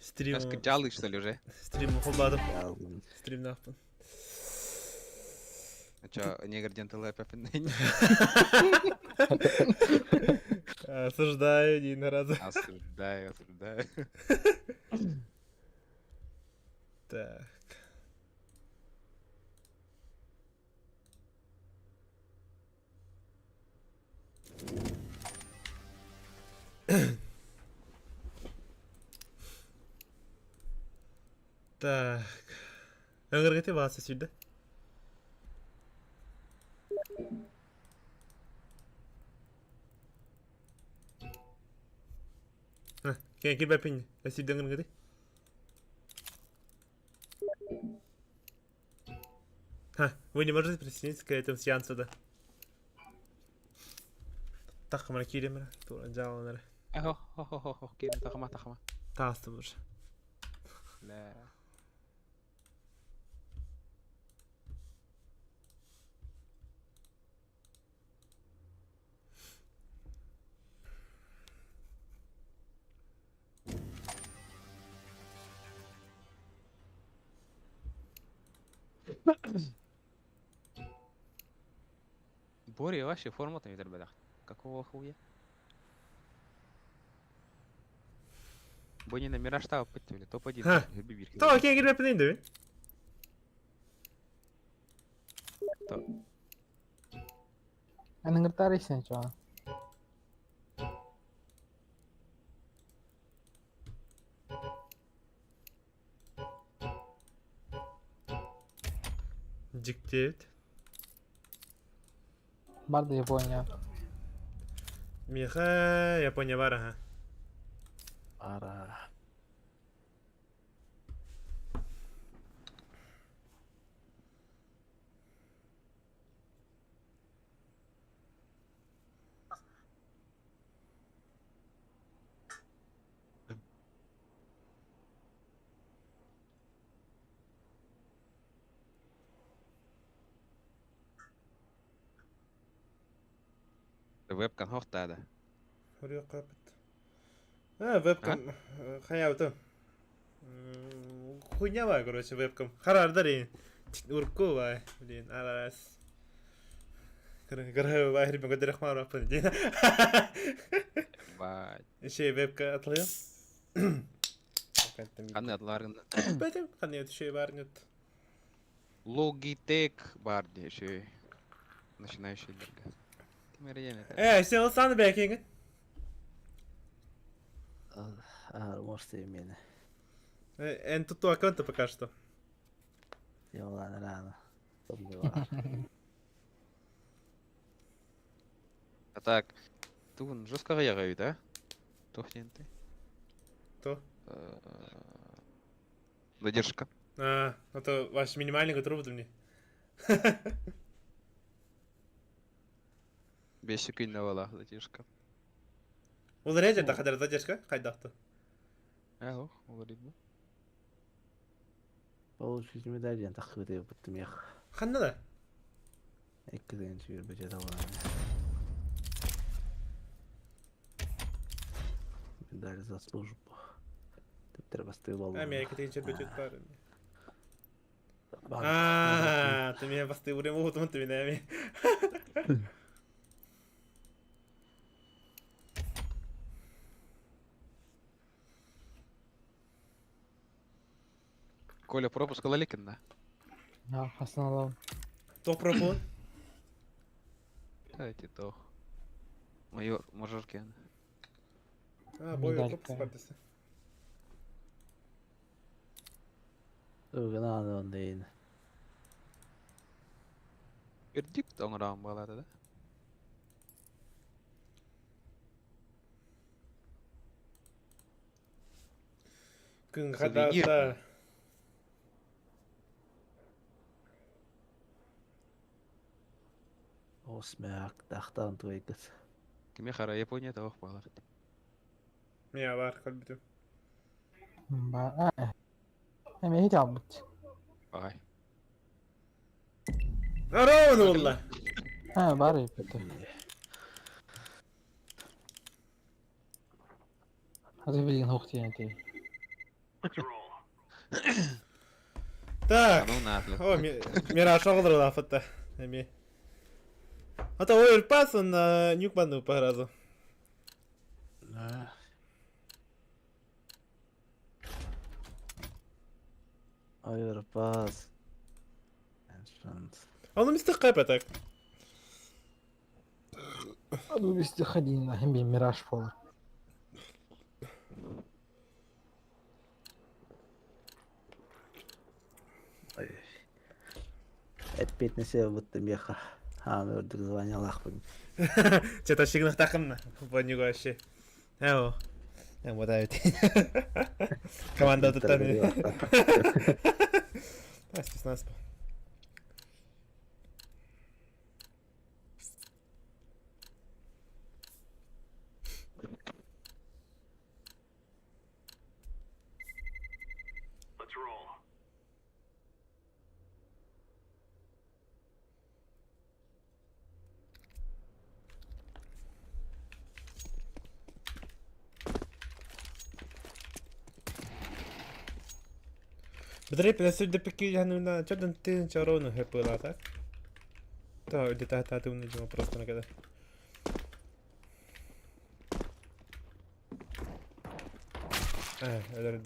Стрим... Скачал что ли уже? Стрим холбадым. Стримнаахпын. А чё, негр диэн тылы эппэппин? Осуждаю, Дина, раза. Осуждаю, осуждаю. Так. Так. Өҥөргөтө бааса сүүрдэ. Кэн кирбэппин сүүрдэ өҥөргөтө. Ха, вы не можете присоединиться к этому сеансу, да? Тахмара кииримэр, тура дьааланар. Хо-хо-хо-хо, киирин тахама тахама. Таастым уже. Лэ. Боря вообще формата не Какого хуя? Бу не номера штаба пыттывали, топ-1. Тоҕо киэҥ кирбэппин дии Аныгыртаар исен чоҕа. Дьиктиэбит. Бар да Япония. Миэхэ Япония бар аха. Ара. Вебкан хохтаада. Хөрүөххэ А, вебкам хайаабытым. Хуйня баа, короче, вебкам. Хараардар ин. Урукку баа, блин, арас. Кыры баа хирбин көдөрөх маараппын диэн. Бай. Иши вебка атлыйым. Ханны атларгын. Бэтим, ханны өтүшей бар нет. Logitech бар диye Начинающий лерге. Э, сен ол саны бәкеңин. Может, и меня. Эн тут аккаунта пока что. Ладно, рано. А так, тугун жестко ягают, а? Тохненты. То? Задержка. А, это ваш минимальный который мне. Бес секунд задержка. Ол реже тахадар задержка хайдахты. Эх, говорит, Получить медаль, я так выдаю, мех. Ханна да? Эккіден сүйір бөжет алған. Медаль за службу. Тептер басты болду. Америка тегенче бөжет бар. А, ты меня басты урем утун ты меня. Коля пропуск алаликин, да? Да, хасналау. То пропуск? Дайте тох. Майор, мажоркен. А, бой пропуск бардысы. Угнаны онда Вердикт оңраан балады да? Күн хадаса. Осмяк, тахтан туйкас. Киме хара Япония тавах балар. Мия бар калбитим. Ба, эме хит албыт. Ай. Арону болла. Ha, бар епети. Аты билигин суох диэн этэй. Так. Ну нафиг. О, Мираж оҕолорулаахпыт эми. А то ой, пас он нюк бану по разу. Оверпас. Entrance. А он мистер Кэп так. Аду вести ходин, хим Мираж буолар. Ой. Эппиэтинэсэ ылбыт миэхэ хаан үрдүк званиялаахпын. Че-то щигнахтахын по вообще. Эо. Вот это. Команда тут там. Спецназ. Бдрей, 59 на чёрдан ты чарону гэпыла, так? То, где-то та ты унудила просто на когда. Э, алерт.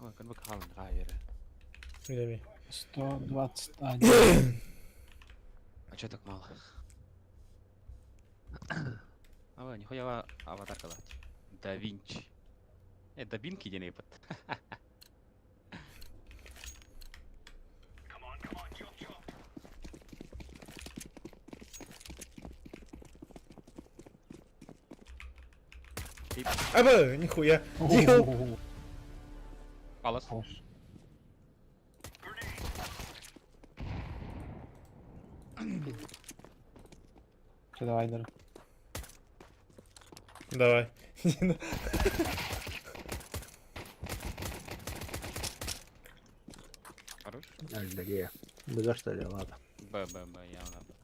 Ой, кон бакалын гайры. Видами. 121. А чё так мало? А, нихуя аватарка дать. Да Винчи. Да Винки диэн эбит. Аба, нихуя. Дил. Палас. Че, давай, Дара. Давай. Хорош. Аллилуйя. Быга что ли, ладно. Б, Б, Б, явно. Б.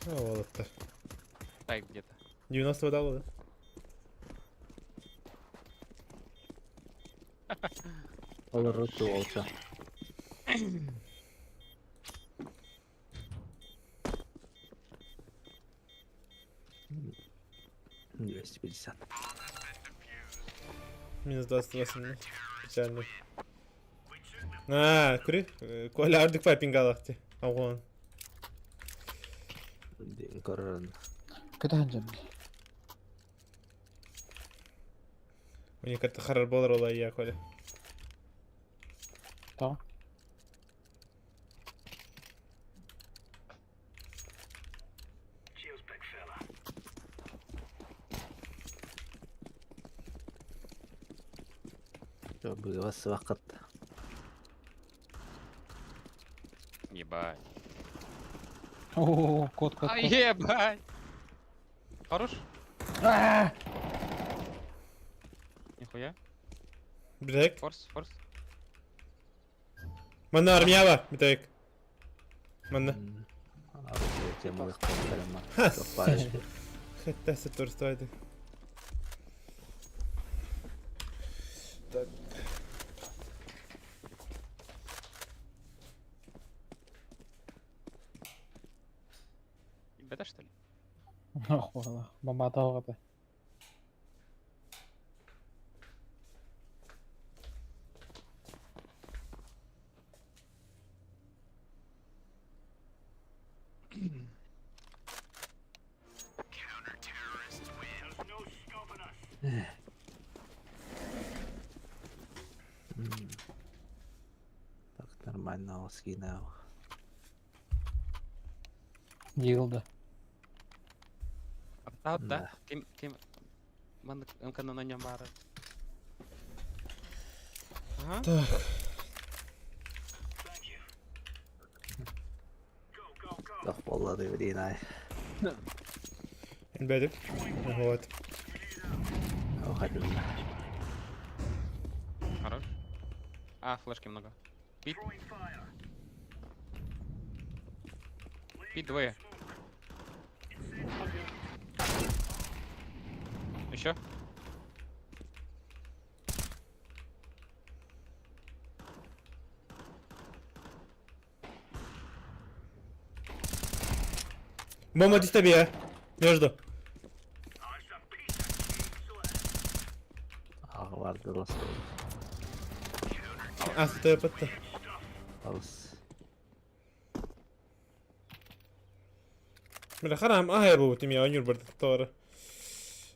О, вот это. Так, где-то. 90 дал, да? Олоруту олча. 250. Минус 28. Печально. А, кури. Коля ардык папингалахти. Агон. Корон. Куда жаб? У них это харар болар я, Коля. То? Быга свакат. Ебать. О, кот, кот, А кот. ебать! Хорош? А! Нихуя. Бжек. Форс, форс. Манна армиява, битек. Манна. Хетте турстайды. Так. Бета что ли? Охуенно. Бомба тоҕо Так, нормально скинул. Дигл да. Аттаат да? Да. Ким, ким маннык мкнан анньан баара? Ага. Так. Тох буолла дии ай. Элбэдим. Вот. Уходим. Хорош. А, флешки много. Пит. Пит двое. Еще? Бомба тебе. Между. Аҕа бардылас. А, стой, патта. Алыс. Бля, харам, а я был тимя, анюр бар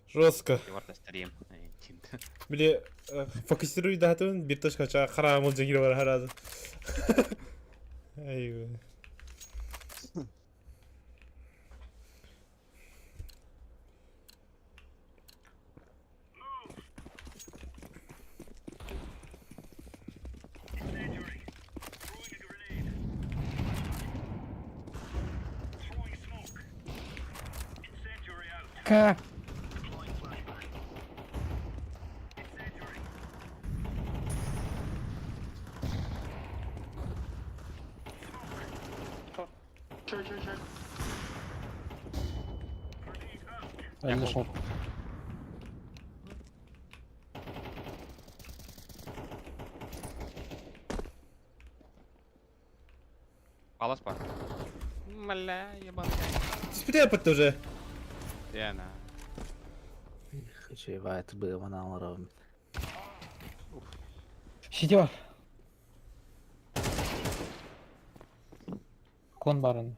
Жестко. Чуварда стрим. Эй, тинт. Бля, фокусируй датун, бир точка ча харам ол жеңгир бар харазы. Ай. К. Я зашел. Палас пар. Бля, ебаный. Спитая патта уже. Я на. Үчүгэй быыман оҥоробун. Сити бар. Кон барын.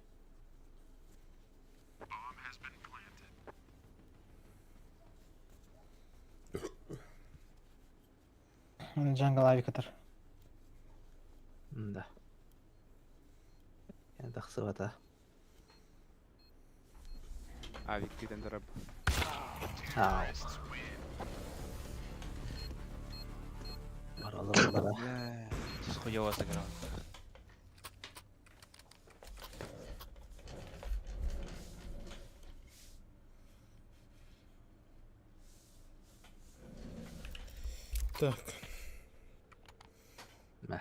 Джангл авик атар. Да. Кини тахсыбата. Авик китен дырып. Аа. Баралар бара. Бля, хуёво сыграл. Так. Мэ.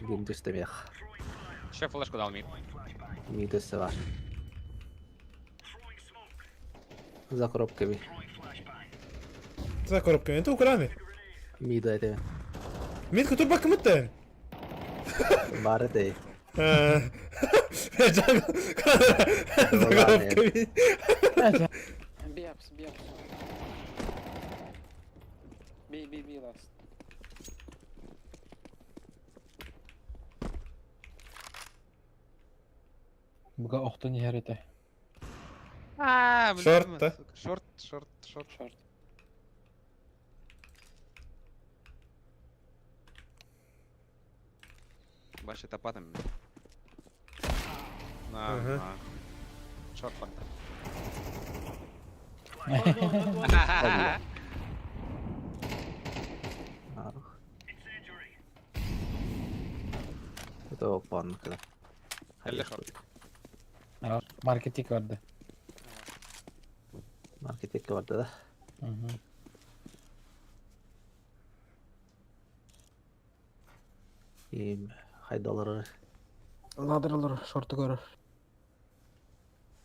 Биир түстэмиэх. Еще флешку дал мид. Мии төссө бар. За коробками. За коробками. Это украны. Мии да этэ. Метка турбак мыттан. Баар этэ. Джангл. За коробками. Биапс, биапс. Би, би, би, ласт. Буга охтон иһэр этэ. А, блин, Шорт, да? сука. Шорт, шорт, шорт. Шорт. Баши топатом. На, Ага. на. Шорт пока. Это опанка. Элли шорт. Маркетик барды. Маркетикке барда да. Мгм. И хайдалары Ладырлар шорты көрөр.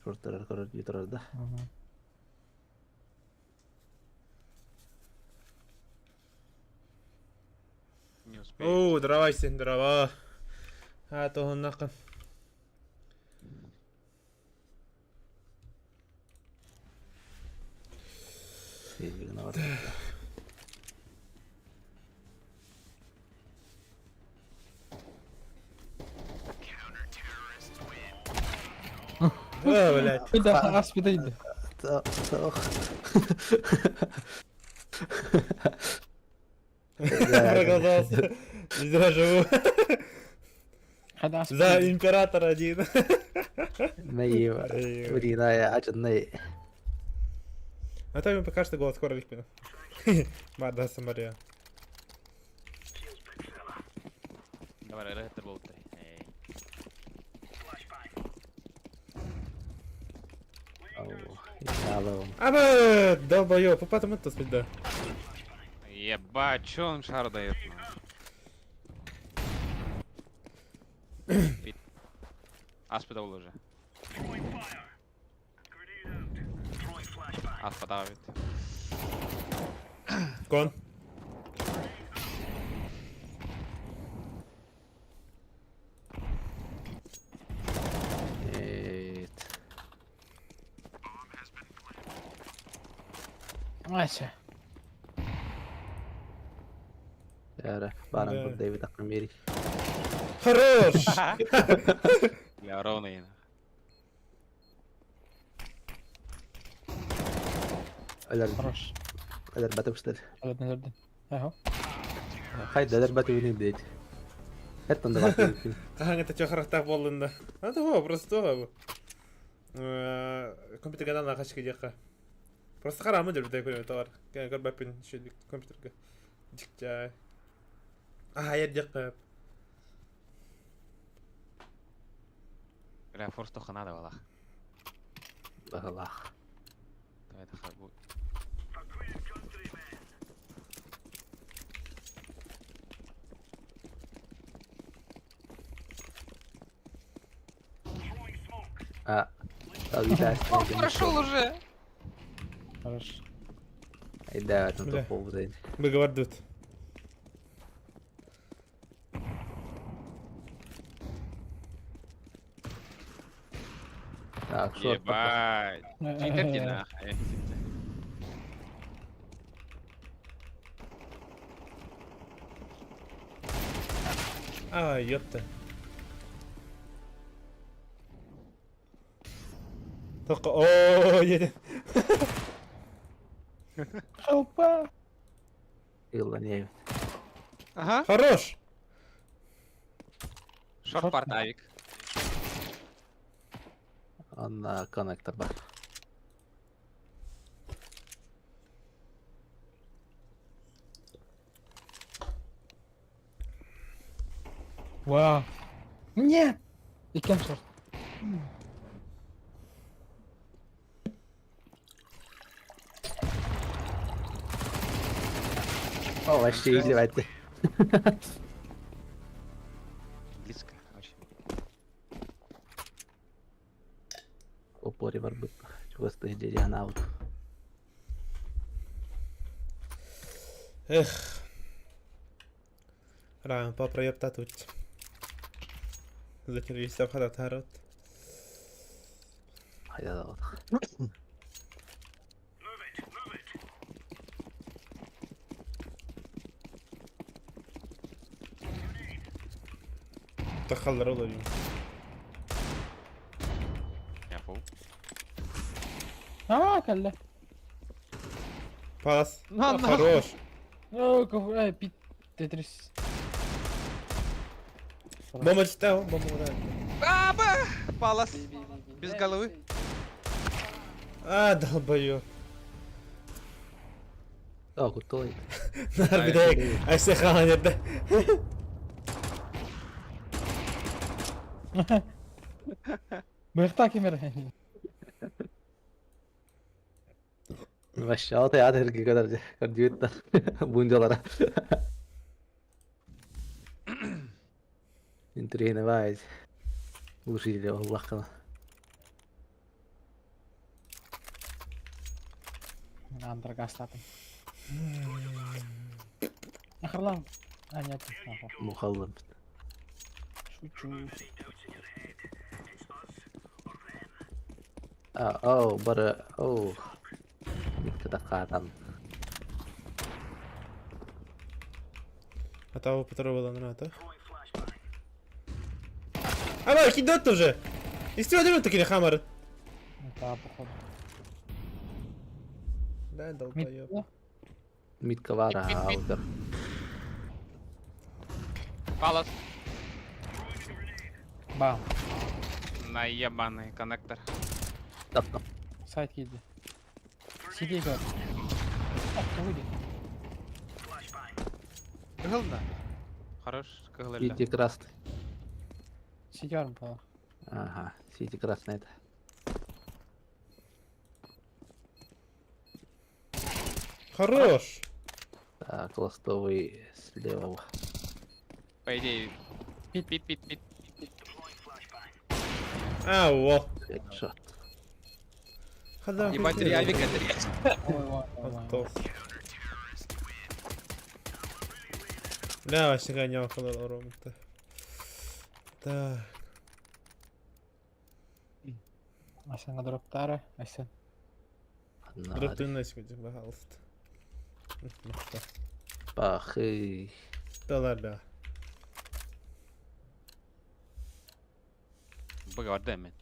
шорттары көрөр дии да. Мгм. Не успею. О, дрова сен, дрова. А, то он нахуй. Сиигина барда. О, блядь. Да, аспида Проголодался. Не зря живу. За императора один. А то ему пока что голос скоро викпина. Бада Самария. Давай, это был ты. Аба, долбоёб, потом это спит, да. Ебать, чё он шар дает? Аспида уже. Аспа давит. Кон. Ася. Баран Дэвид Акмери. Хорош! Бля, ровный. Хорош. Өлөр Өлөрдүн өлөрдүн. Аха. Хайда өлөр баты дейт. Эртон да баты. Ага, это чё характер болдун да. А того, просто того. Компьютерге на хашки дияка. Просто харамы деп дай көрөм товар. Кен көрбөппүн еще компьютерге. Дикча. А, я дияка. Бля, форс тоха надо, валах. Аллах. Давай, давай, будет. А. Прошел уже! Хорош. Айда, там топовый. Выговор тут. Так, шорт. Ебать. Читерки нахуй. А, ёпта. Только, о, едет. Опа. Ила не. Ага. Хорош! Шорт парт авик. Он на коннектор бар. Вау. Нет! Иккен шорт. О, вообще издевается. Близко, очень. Опори бар быт. Чугасты дерян аут. Эх. Рам, папа ёпта тут. Закрылись обхода тарот. Хайда да. Тахаллар олорим. Я фул. А, калла. Пас. На, А, на. Хорош. О, коврай, пит. Тетрис. Бомба читал, бомба да. Аба! Палас. Без головы. А, долбоёб. О, крутой. Нарбидек. Айсе ханер да. Быхта кемер. Вообще, алты ядер гигадar кардиоттар. Бунжалара. Интригне бай. Глушители Аллах. Андер гастатын. Ахарлам. А, нет, нахуй. Мухаллам. Шучу. А, о, бара, о. Никта катан. А того потрогала на то. А, кидот уже. Из чего дерут такие хаммер? Да, походу. Да, Мид долбоёб. да? Мид ковара, Мид, мид, мид. аутер. Палас. Бам. Наебаный коннектор. Таптым. Сайт киирдэ. Сиди көр. А, тугуй дии. Кыһыл да? Хорош, кыһыл өллө. Сити красный. Сиди барым пала. Ага, Сити красный это. Хорош! Так, ластовый слева. По идее. Пит. Пит, пит, пит. А, во. Хедшот. Хада. Ебать, авик это Ой, ой, ой, ой. Антос. Бля, вообще гонял холодором-то. Так. Айсенга дроптары. Айсен. Дроп ты на сегодня, пожалуйста. Пахы. Да ладно. Бага мен.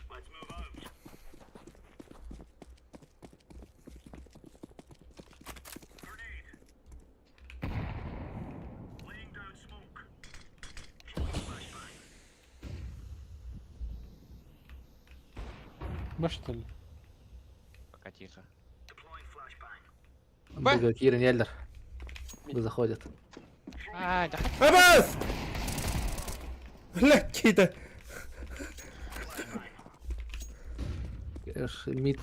Б что ли? Пока тихо. Б. Кирин Эльдер. Заходит. А, да Абас! Бля, какие-то. Мид,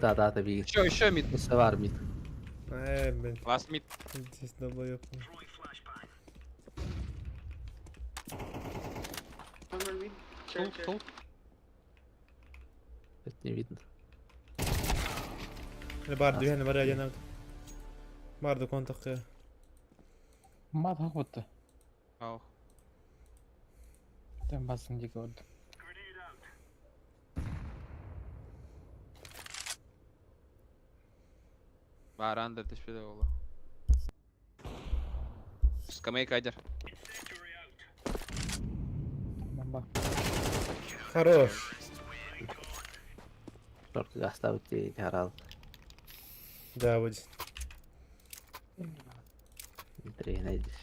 да, да, да, би. Еще, еще мид. Савар мид. Ай, блин, Ласт мид. здесь долбоёб. Стул, стул. Это не видно. Бар, две, бар, один. Барды контакты. Мат хакутты. Ау. Тем басын дикі орды. Бар, андер түспеді ол. Скамейка айдер. Бомба. Хорош. Только оставьте орал. Да, вот. Три найдешь.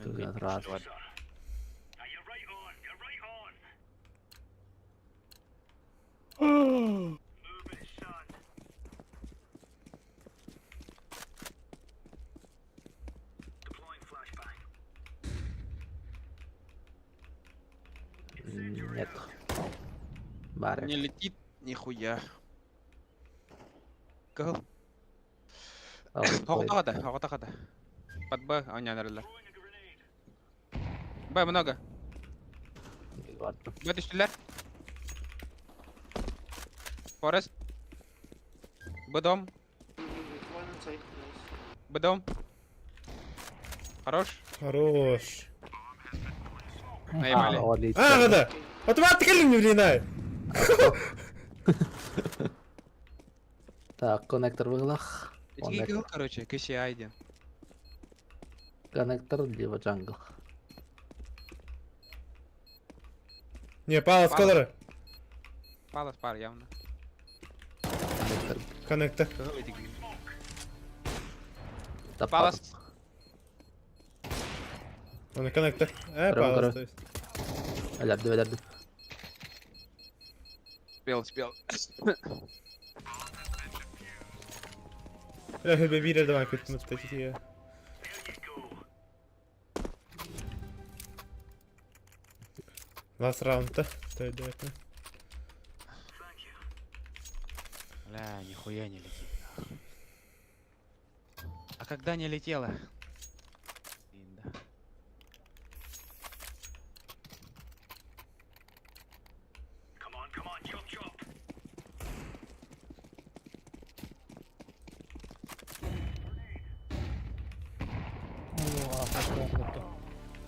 Тут раз. Нет. Барик. Не летит нихуя. Кыл. Оғытағада, оғытағада. Под Б, а не нарылар. Б много. Б түштілер. Форест. Б дом. Б дом. Хорош. Хорош. Наебали. А, да. Автомат не блин, ай. Так, коннектор в углах. Кыл, короче, кеше айден. Коннектор либо джангл. Не, палас, колоры. Палас пар явно. Коннектор. Коннектор. Палас. Он коннектор. Палас, то есть. Алярды, алярды. Успел, успел. Бля, хөлбе бирер давай күттім өтті. Last раундта. Той дәкні. Бля, нихуя не летит. Нахуй. А когда не летела? Блин, да.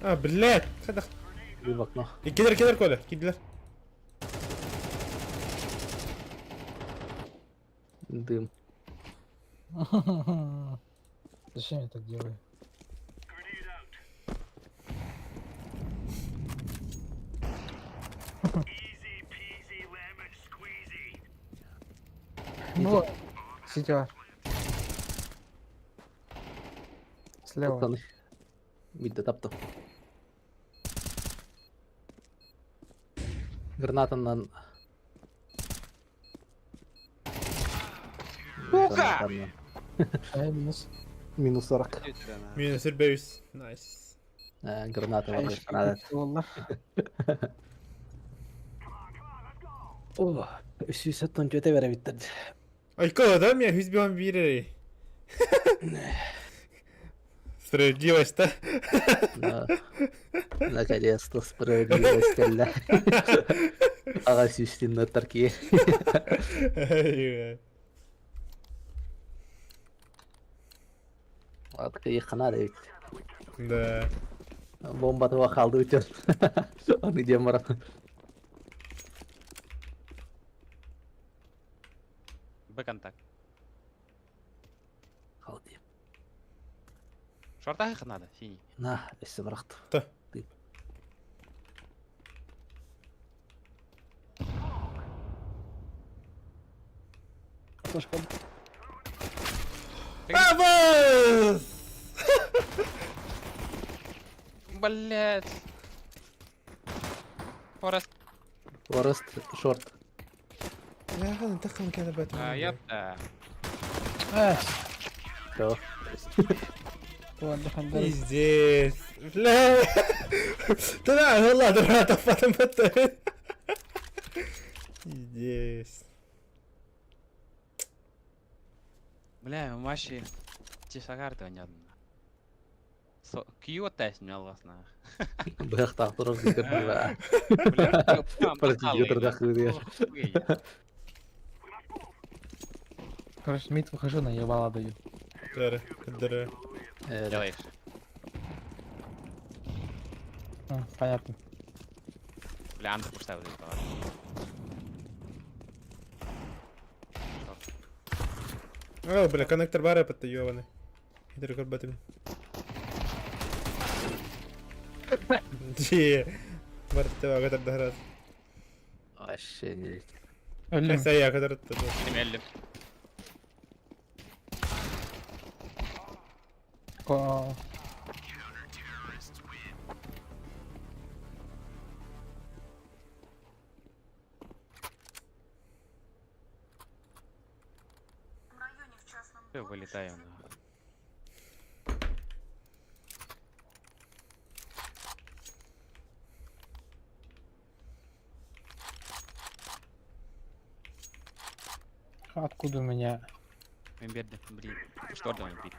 А, блядь! Хада. В окно. Кидер, кидер, Коля, кидер. Дым. Зачем я так делаю? Ну, сити бар. Слева. Туттан. Мидде таптым. Гранатанан. Сука! Гранатанан. Ай, минус. Минус 40. Минус 5. Найс. Граната бар. Айш, Граната. буолла. О, 374 беребиттер. Айко, да, меня 111. Справедливость, да? Да. Наконец-то справедливость кэллэ. Аҕа сүүстүннэр киһи. Ат хана эбит. Да. Бомба туа хаалды үтөр. Аны диэн баран. Б контакт. Халды. Шортах их надо, синий. На, өссө барахты. Та. Флешка. Аванс! Блять. Форест. Форест, шорт. Я انتقم كذا А, باتمان. ёпта. Эх, Все. ладно, хандар. Пиздец. Бля. طلع والله طلع طفى Пиздец. Бля, вообще. Тишагарты понятно. Кью тест у меня ласна. Быхта турар дикер. Бля, Против дахы. Короче, мид выхожу, наебало даю. Дыры, дыры. Делаешь. А, понятно. Бля, Андр пустая вот эта. О, бля, коннектор бара это ёбаный. Иди бэтмен. Дьи. Барты агатар дахрат. Вообще не. Өллүм. Сай агатар. Мелли. Ко- Всё, вылетаю. нахуй. Откуда у меня? Мен берді, блин. Что орден бит?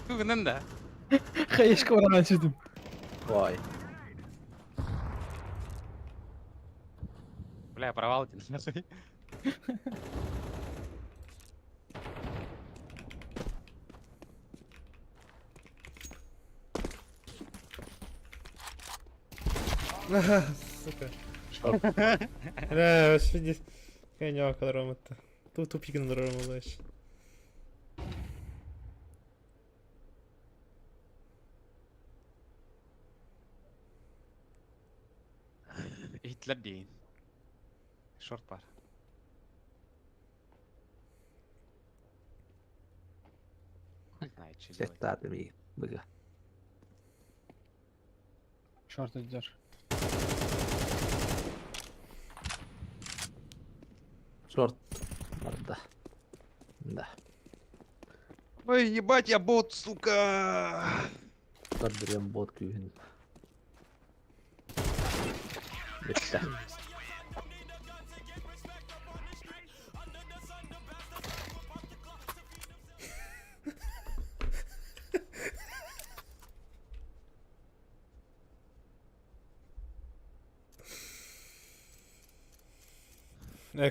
Бүгінен да. Хаешка баран сүтүм. Ой. Бля, провал один. нахуй. Сука. Шорт. Бля, вообще не... Коня кадроматта. Тут тупик на дромалаш. Итлер дейін. Шорт бар. Знает, что делать. Сеттады ми. Быга. Шорт идешь. Шорт. Да. Да. Ой, ебать, я бот, сука! Көрдүрүм бот күүһүн. Бүттэ.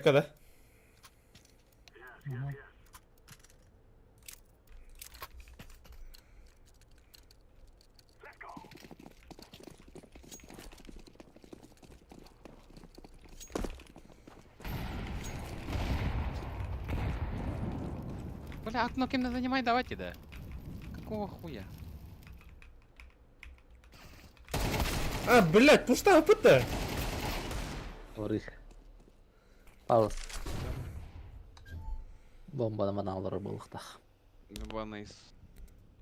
Когда? Бля, окно кем занимай, давайте, да. Какого хуя? А, блядь, пушта опыта! Орых. Паус. Бомбаны мана олорор буолуохтаах. Ебаный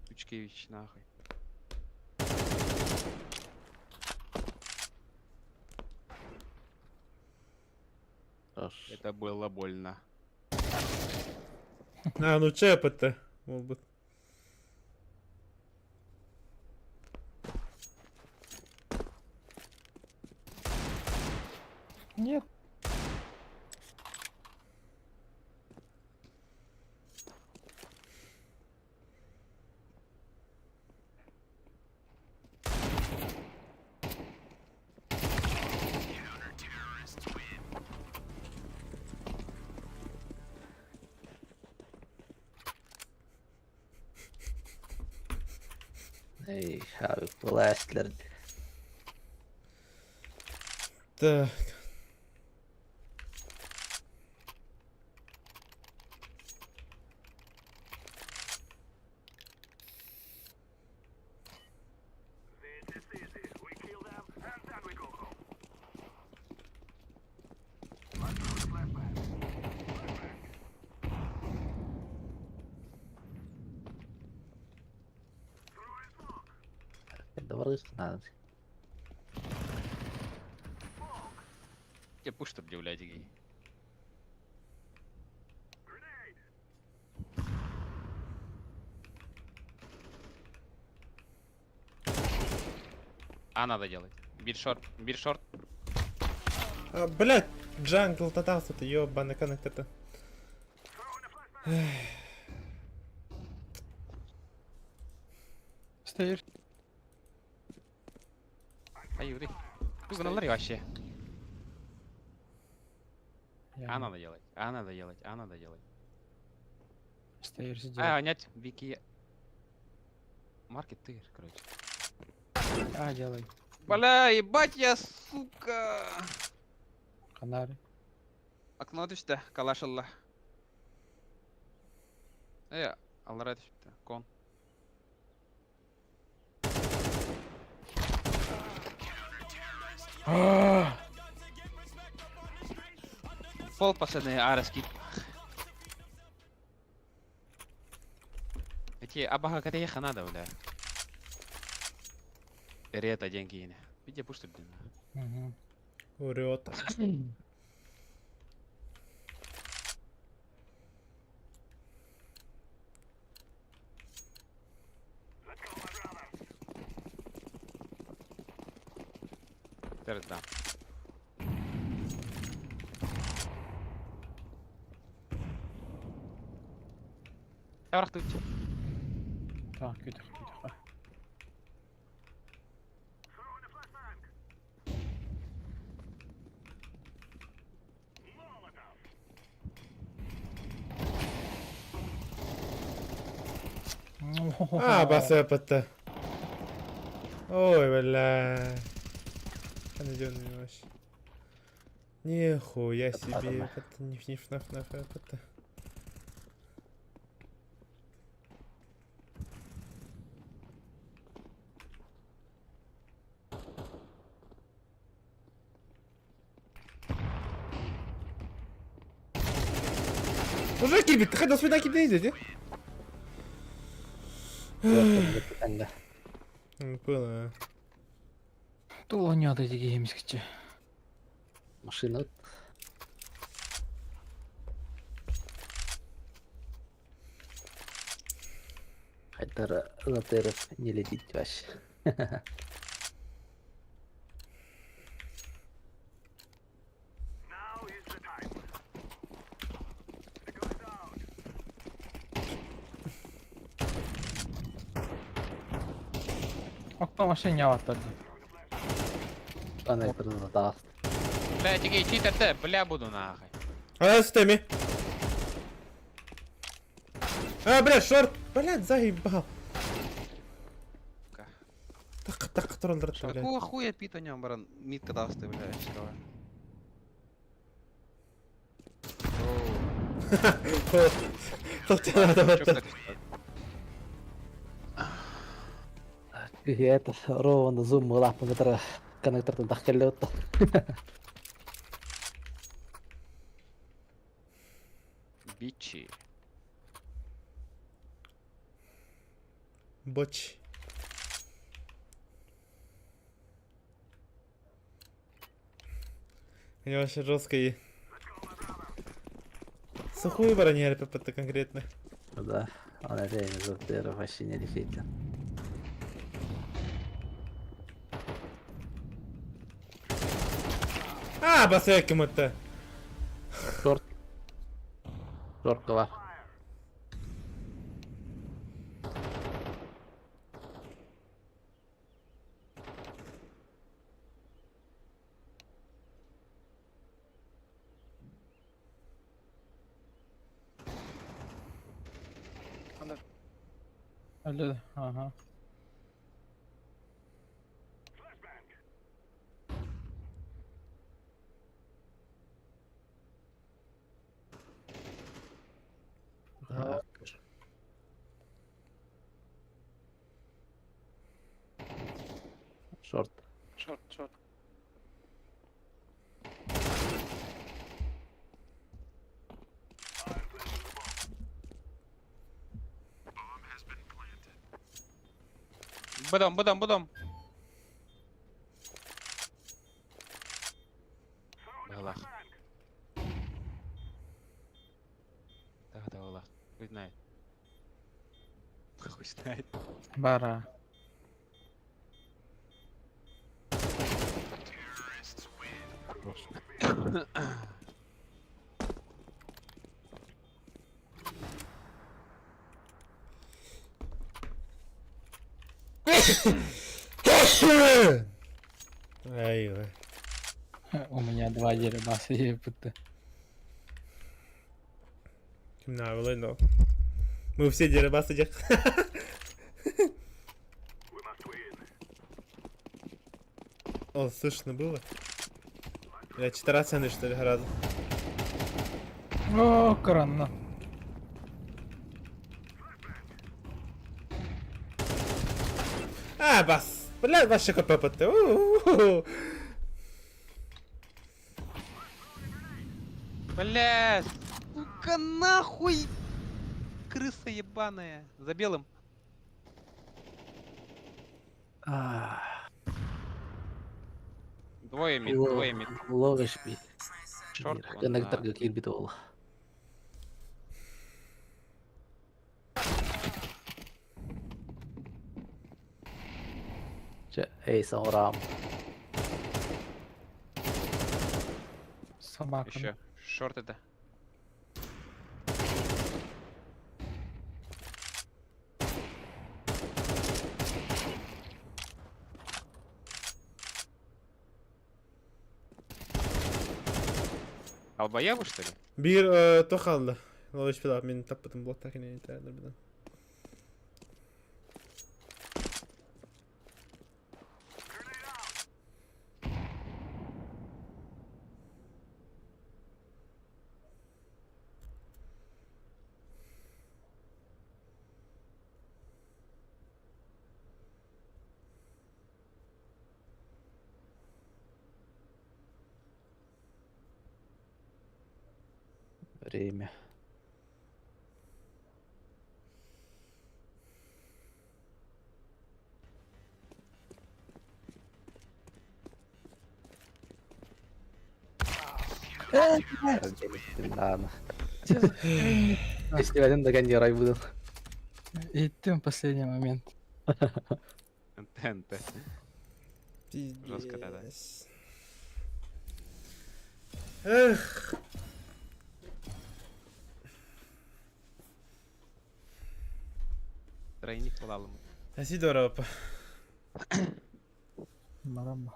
Сучкевич, нахуй. Хорош. Это было больно. А, ну че опыта? Может быть. Нет. Эй, былаастылар. Так. Барыхнаан. Тебе пуш тут блядь, гей. А надо делать. Бит шорт, бит шорт. А, блядь, джангл татался-то, ёбаный коннектор-то. Стоишь. Ай, Юрий. Ты вообще. А надо делать, а надо делать, а надо делать. Стоишь, сидел. А, нет, Вики. Маркет ты, короче. А, делай. Бля, ебать я, сука! Канары. Окно түстэ, калаш ылла. Э, аллара түстэ, кон. Пол последний араски. Эти абаха катеха надо, бля. Рета деньги. Видя пуш тут, блин. Угу. Урёт. Теперь да. Таврах тут. Так, күтэх, күтэх. А, басыпыты. Ой, бля. Канадённый вообще. Нихуя себе, это не не фнаф наф это. Уже кибит, хотел сюда кибит иди. Понял. Туланят эти геймские. Машина. Хайдар Латеров не летит вообще. Окно машине аватар. Ана даст. Бля, тики, читер, те, бля, буду нахуй. А, с теми. А, бля, шорт. Блядь, заебал. Так, так, троллер, блядь. Какого хуя пит у него, баран, мид кадасты, блядь, что? Тоқтан. Это ровно зум лапы, который коннектор тах келле отто. Бичи. Боч. У него вообще жестко и... Сухую броню РПП-то конкретно. Да, он реально за вообще не решительно. А, басайким это. Шорт. Шорткала. Öyle aha. Шорт. Шорт, шорт. Бадам, бадам, бадам. Балах. Да, да, балах. Хуй знает. Хуй знает. Бара. Ай, ой. У меня два дерибаса ебуты. Ким но. Мы все дерибасы дек. О, слышно было? Я 14 что ли, раза. О, корона. А, бас! Бля, вообще КПП. Блядь. Сука, нахуй. Крыса ебаная. За белым. Двое мид, двое мид. Ловишь би. Шорт. он Коннектор на- как кирбит ол. Эй, саурам. Собака. Еще. Шорт это. Албаевы, что ли? Bir toqaldı. Ловиш пилап, мен таппытым блок так не бірден. Время. Ладно. Если один догони, буду. И ты в последний момент. ТНТ. Жестко, да-да. Пиздец. Эх. Тройник буолалым. Спасибо, папа. Марама.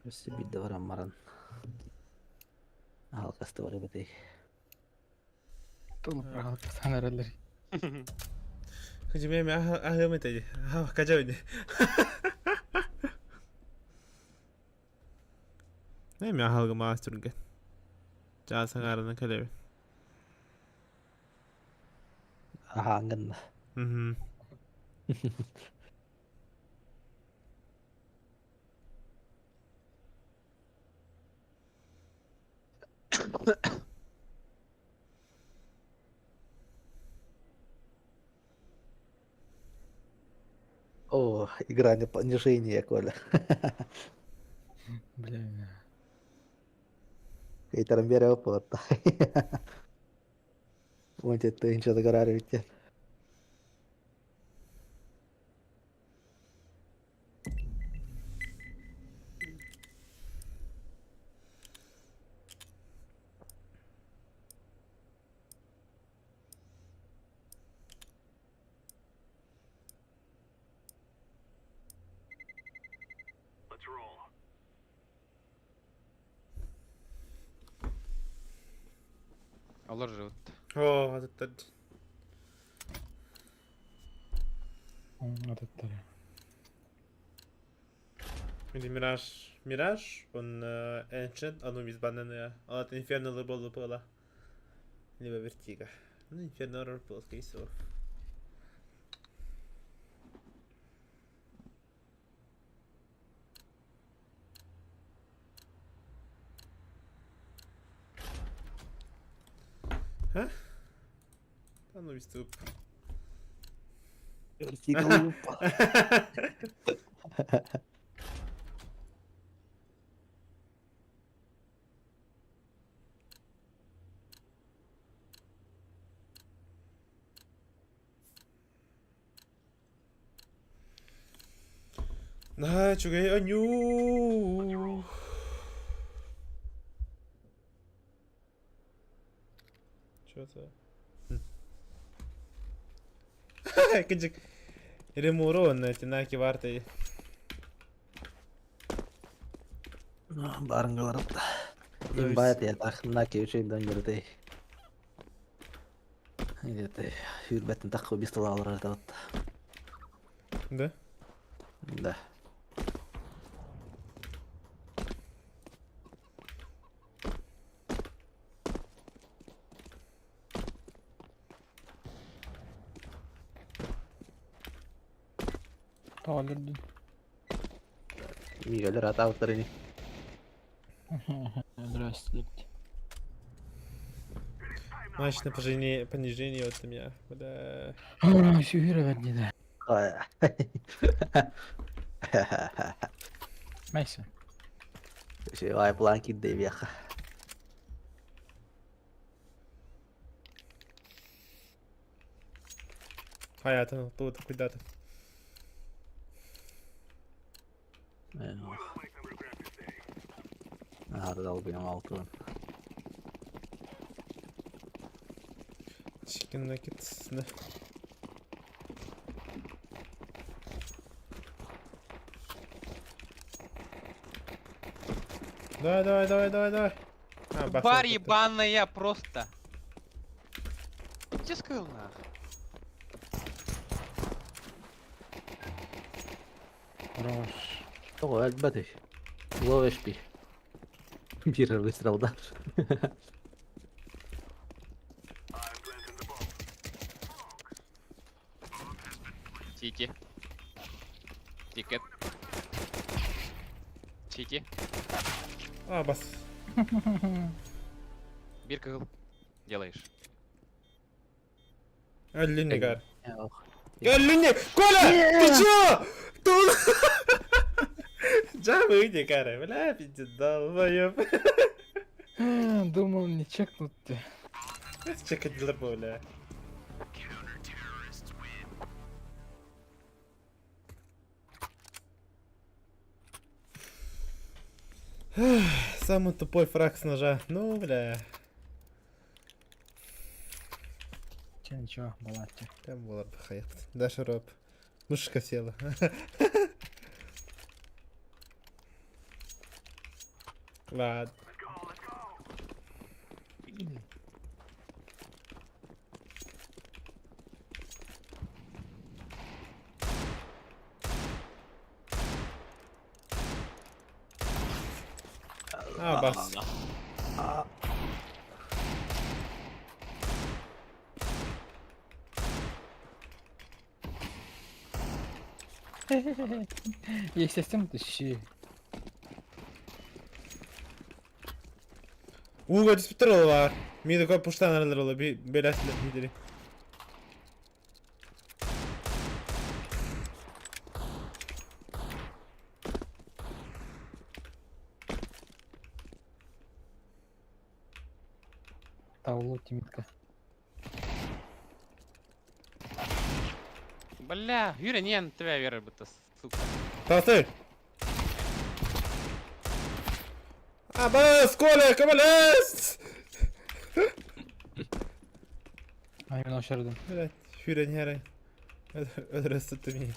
Өссө биирдэ баран баран. Алкасты бар эбитий. Тулуп прогалкасан эрэлэр. Хоть мен ахым это, а, кача. Эми аһылыгым аас түргэн. Чаас аҥаарынан кэлэбин. Аһааҥҥын. Мгм. О, игра на понижение, Коля. Бля. Кейтерин биэрэ оппуотта. Уонча тыһыынча гараар эбиттэр. Олор живут. Оо, атыттар. Атыттар. Или Мираж. Мираж, он Ancient, Anubis баннаны. Ал Инферно болу была. Либо Vertigo. Ну, Инферно был, скорее всего. А? Anubis туп. Vertigo упал. Наһаа үчүгэй оонньуу. Что это? Кыдьык. Ремуро уонна Тинаки Вартай. Баарынгаларытта. Имбайт ятах наки үчүйдөн көрөтөй. Где-то хүрбэттин таххы бистол алар атабат. Да? Да. Тоҕо Мигалер атаабыттар ини. Здрасте. Матч на понижение, понижение от меня. Бля. Сүһүрэ бэрдиде. Мейсон. Ай план кидде веха. Хаятын тут куда-то. Аһары алтын. Chicken nuggets. Да. Давай, давай, давай, давай, давай. А, бах, Тварь бах, ебаная просто. Где скрыл нах? Хорош. Тоҕо өлбөтүй. Лоу HP. Биир выстрел да. Сити. Тикет. Сити. А, бас. Бирка делаешь. Өллүннигар. Өллүнни! Коля! Ты чё? Тут... Жа выйди, Кара, бля, пиздец, долбоёб. Думал, не чекнут ты. Чекать бля. Самый тупой фраг с ножа. Ну, бля. Че, ничего, балатти. Там было бы хаят. Даша Роб. Мышка села. Ладно. А, бас. Естественно, тысячи. Ууга түспүттэр ол баар. Мида көп пуштан аралар ол би беләсилер бидери. Таулу тимитка. Бля, Юрий, не на тебя вера будто, сука. Тасы. Абас, Коля, көмөлөс! Аймын ошырдым. Блять, Фюрен хәрәй. Өдрөс tuttu мени.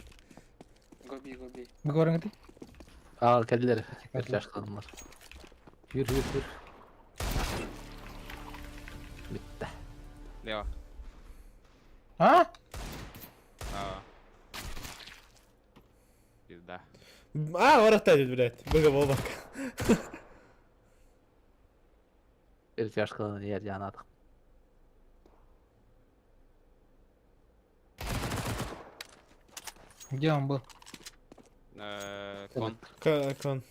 Гоби, гоби. Бу ты? Aa kediler. Yaşlandılar. Yürü yürü yürü. Bitti. Лево. А? Право. Пизда. А, оракта дейт, блять. Быга болбак. Bir yaşlanın yer yanadık. Где он был? Кон. Кон.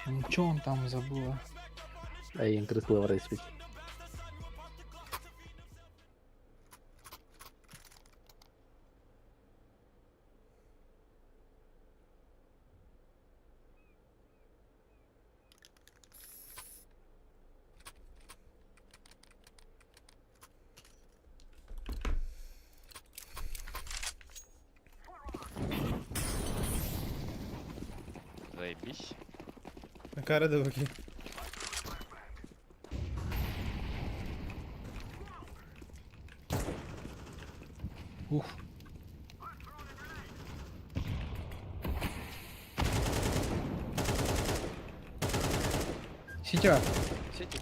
Ну чё он там забыл, а? Ayın kırıklığı var espri. Заебись. Кара да bakayım. Уф. Сити. Сити.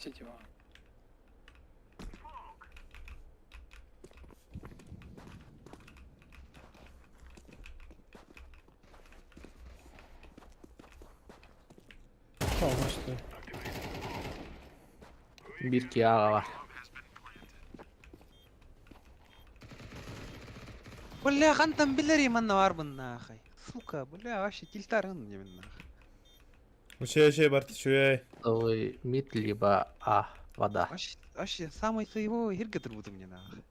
Сити. Что, может, Bir ki ağa var. Бля, хантам билери манна варбын нахай. Сука, бля, вообще тильтарын мне нахай. Үшей, үшей бар, үшей. Ой, мид либо А, вода. Вообще, вообще, самый своего хиргатыр буду мне нахай.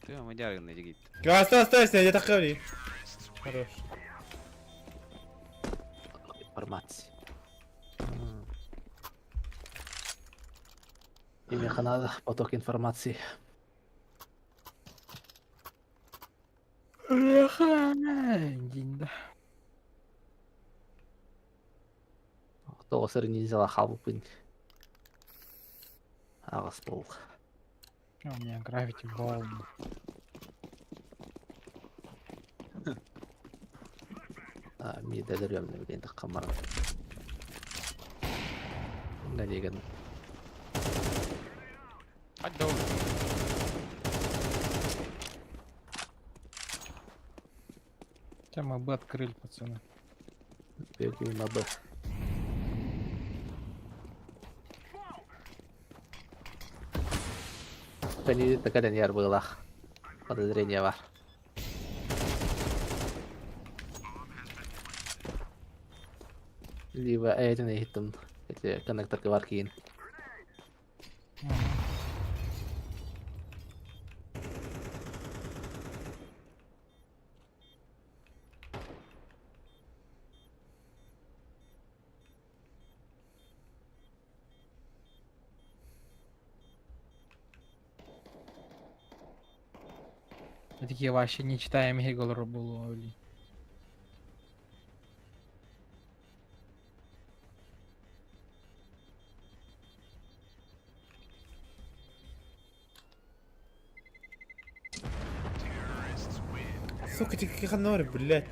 Ты мадярын дигит. Астай, астай, я так говори. Хорош. Информация. Имя Канада, поток информации. Динда. Тоғысыр нельзя халпын. Ағыс бол. У меня гравити волн. Мид әдіргемді білейін қамарым. Не деген. Хать Хотя мы бы открыли, пацаны. Бегу на Б. Пәни такая яр было. Подозрение бар. Либо этini иһиттим. Эти коннекторга бар кийин. Такие вообще не читаем Гегел было. Сука, ти ханнары, блядь.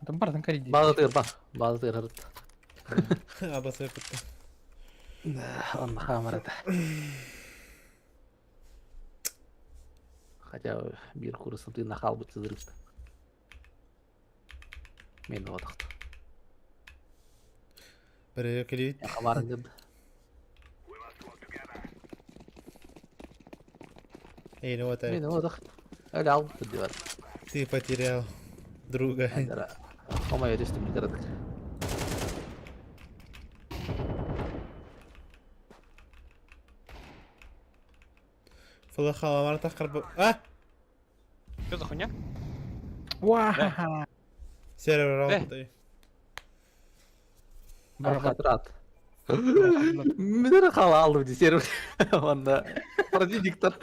Там бардын коридор. Баҕатыгар ба. Баҕатыгар арыт. Абасы пытта. Онно хаамар этэ. Хотя биир курсом тыына хаалбыт сыдырыт. Мен отахта. Бәрі келейт. Хабарын кырды. Эй, ну вот Мен отах. Öyle албыт диyor. Ты потерял друга. Омай өтөстүм кырадык. Фылахаламар тахкар А! Что за хуйня? Уа! Сервер алты. Рахат. Мен хала алдым ди сервер. Онда противниктар.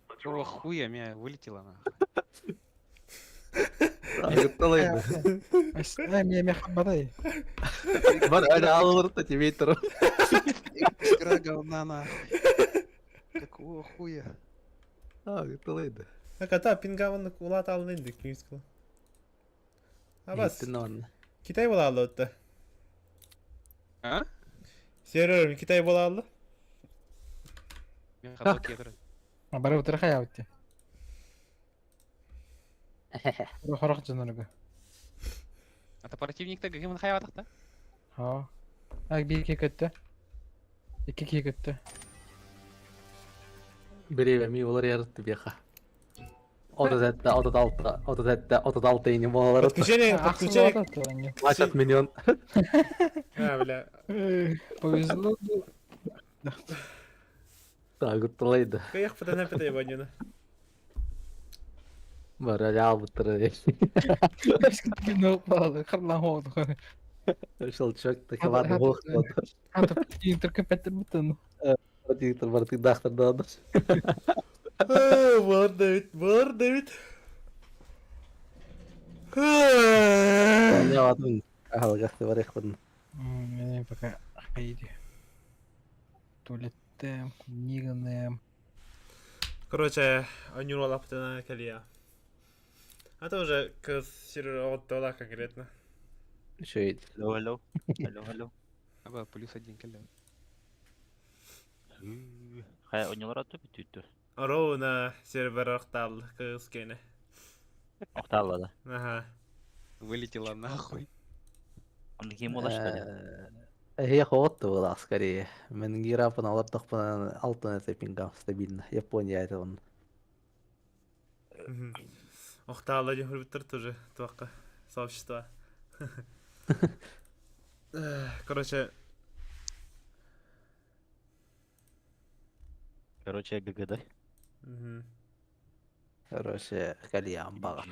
Какого хуя меня вылетело нахуй? Талайды. Мен мен хабадай. Бар öyle алыр да тебе тур. Игра говна нахуй. Какого хуя? Талайды. Аката пингавын улат алын инди күнскүл. Абас. Китай бола алды отта. А? Сервер Китай бола алды. Мен хабар кетір. Бары утыр хая утти. Хорох жыныргы. Ата противникті гымын хайватық та? Ха. Ак бир ки көттө. Эки ки көттө. Бире ми олар ярытты бияха. 37, 36, 37, 36 ини болалар. Подключение, подключение. Матч миллион. А, бля. Повезло. Так, талайды. Каях пытана пытай ванина. Бар öyle албыттыр. Щелчок такова двух. Противниктар бар тыдахтар да. Бар Давид, бар Давид. Я ватым. Ахалгахты бар ихпын. Мен пока хайди. Туалеттем, книганы. Короче, анюрала пытана калия. А то уже к серверу конкретно. Еще и Алло, алло. Алло, алло. Аба, плюс один килл. Хай, онялар атып бүтүттү. Ровно сервер охтал кыскене. Окталла да. Ага. Вылетела нахуй. Аны ким улашты? Я хот была скорее. Мен гирапын алып тохпын алтын это пингам стабильно. Япония это он. Охталла не хурбиттер тоже туаққа сообщество. Короче, Короче, ГГД. Короче, кальян бага.